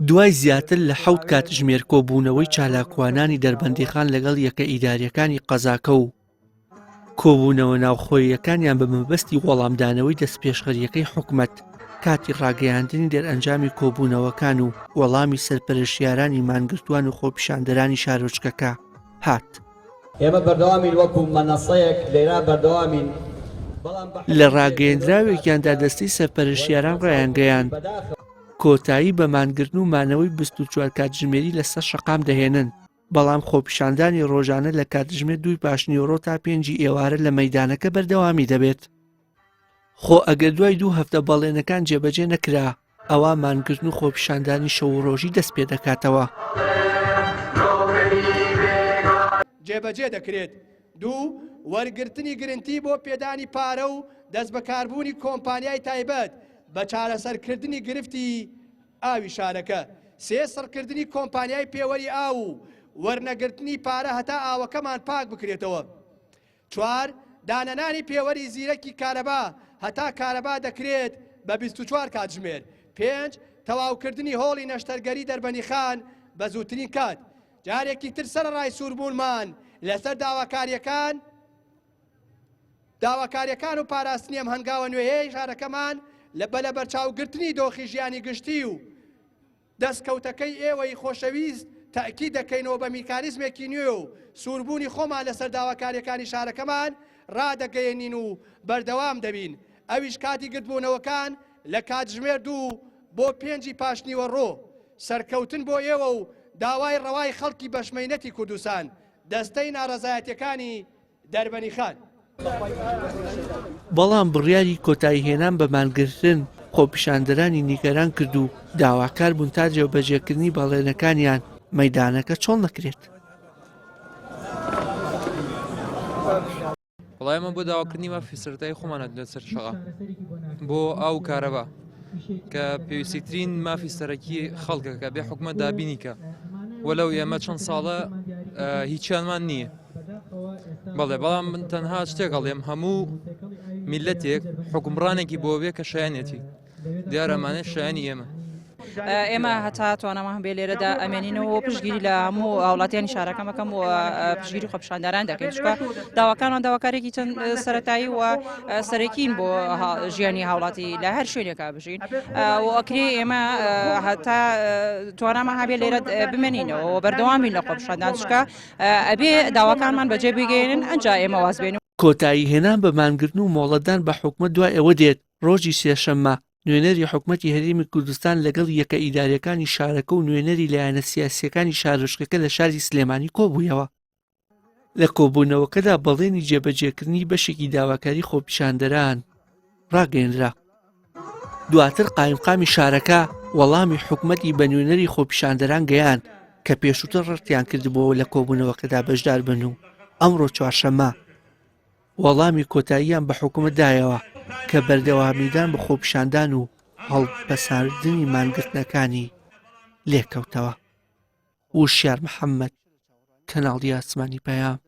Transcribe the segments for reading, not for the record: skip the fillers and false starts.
دوای زیاتر لە حەوت کاتژمێر کۆبوونەوەی چالاکوانانی دەربەندیخان لەگەڵ یەکە ئیداریەکانی قەزاکە و کۆبوونەوە ناوخۆییەکانیان بە مەبەستی وەڵامدانەوەی دەستپێشخەرییەکەی حکومەت، کاتی ڕاگەیاندنی دەرئەنجامی کۆبوونەوەکان و وەڵامی سەرپەرشتیارانی مانگرتووان و خۆپیشاندەرانی شارۆچکەکە هات. ئێمە بەردەوامین وەکو مەنەسەیەک لێرە بەردەوامین، بەڵام بە لە ڕاگەیەندراوێکیاندا دەستەی سەرپەرشتیاران ڕایانگەیاند، کۆتایی بە مانگرتن و مانەوەی 24 کاتژمێری لەسەر شەقام دەهێنن. بەڵام خۆپیشاندانی ڕۆژانە لە کاتژمێر دووی پاشنیوەڕۆ تا پێنجی ئێوارە لە مەیدانەکە بەردەوامی دەبێت. خۆ ئەگەر دوای دوو هەفتە بەڵێنەکان جێبەجێ نەکرا، ئەوا مانگرتن و خۆپیشاندانی شەو و ڕۆژی دەست پێ دەکاتەوە. جێبەجێ دەکرێت. دوو، وەرگرتنی گرنتی بۆ پێدانی پارە و دەستبەکاربوونی کۆمپانیای تایبەت بە چارەسەرکردنی گرفتی ئاوی شارەکە. سێ سڕکردنی کۆمپانیای پێوەری ئاو و وەرنەگرتنی پارە هەتا ئاوەکەمان پاک بکرێتەوە. چوار دانەنانی پێوەری زیرەکی کارەبا هەتا کارەبا دەکرێت بە 24 کاتژمێر. پێنج تەواوکردنی هۆڵی نەشتەرگەری دەربەندیخان بە زووترین کات. جارێکی تر سەرەڕای سووربوونمان لەسەر داواکارییەکان، داواکارییەکان و پاراستنی ئەم هەنگاوە نوێیەی شارەکەمان لە بە لەبەرچاوگرتنی دۆخی ژیانی گشتی و دەستکەوتەکەی ئێوەی خۆشەویست تەئکید دەکەینەوە بە میکانیزمێکی نوێ و سووربوونی خۆمان لەسەر داواکارییەکانی شارەکەمان ڕادەگەیەنین و بەردەوام دەبین ئەویش کاتی گردبوونەوەکان لە کاتژمێر دوو بۆ پێنجی پاشنیوەڕۆ سەرکەوتن بۆ ئێوە و داوای ڕەوای خەڵکی بەشمەینەتی کوردستان دەستەی ناڕەزایەتیەکانی دەربەنیخان. بەڵام بڕیاری کۆتاییهێنان بە مانگرتن خۆپیشاندەرانی نیگەران کرد و داواکار بوون تا جێبەجێکردنی بەڵێنەکانیان مەیدانەکە چۆڵ نەکرێت. وەڵا ئێمە بۆ داواکردنی مافی سەرەتایی خۆمان هاتوینە سەر شەقام بۆ ئاو و کارەبا کە پێویستیترین مافی سەرەکی خەڵکە کە بێ حکومەت دابینی کە وەلەو ئێمە چەند ساڵە هیچیانمان نییە بەڵێ بەڵام من تەنها شتێک ئەڵێم هەموو میلەتێک حکومڕانێکی بۆ بێ کە شایانێتی دیارە ئەمانە شایانی ئێمە. ئێمە هەتا توانامان هەبێ لێرەدا ئەمێنینەوە و پشتگیری لە هەموو هاوڵاتیانی شارەکەم ئەکەم و پشتگیری خۆپیشاندەران دەکەین چونکە داواکانمان داواکارێکی چەند سەرەتایی و سەرەکین بۆ ژیانی هاوڵاتی لە هەر شوێنێکا بژین و ئەکرێ ئێمە هەتا توانامان هەبێ لێرە بمێنینەوە و بەردەوامین لە خۆپیشاندان چونکە ئەبێ داواکانمان بەجێ بگەیەنن ئەنجا ئێمە واز بێنین. کۆتایی هێنان بە مانگرتن و مۆڵەتدان بە حکومەت دوای ئەوە دێت ڕۆژی سێشەممە نوێنەری حکومەتی هەرێمی کوردستان لەگەڵ یەکە ئیدارییەکانی شارەکە و نوێنەری لایەنە سیاسییەکانی شارۆچکەکە لە شاری سلێمانی کۆبوویەوە. لە کۆبوونەوەکەدا بەڵێنی جێبەجێکردنی بەشێکی داواکاری خۆپیشاندەران ڕاگەیەنرا. دواتر قایمقامی شارەکە وەڵامی حکومەتی بە نوێنەری خۆپیشاندەران گەیاند کە پێشووتر ڕەتیان کردبووەوە لە کۆبوونەوەکەدا بەشدار بن و ئەمڕۆ چوارشەممە وەڵامی کۆتاییان بە حکومەت دایەوە کە بەردەوامیدان بە خۆپیشاندان و هەڵپەساردنی مانگرتنەکانی لێکەوتەوە. وشیار محەممەد، کەناڵی ئاسمانی پەیام،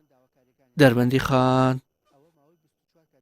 دەربەندیخان.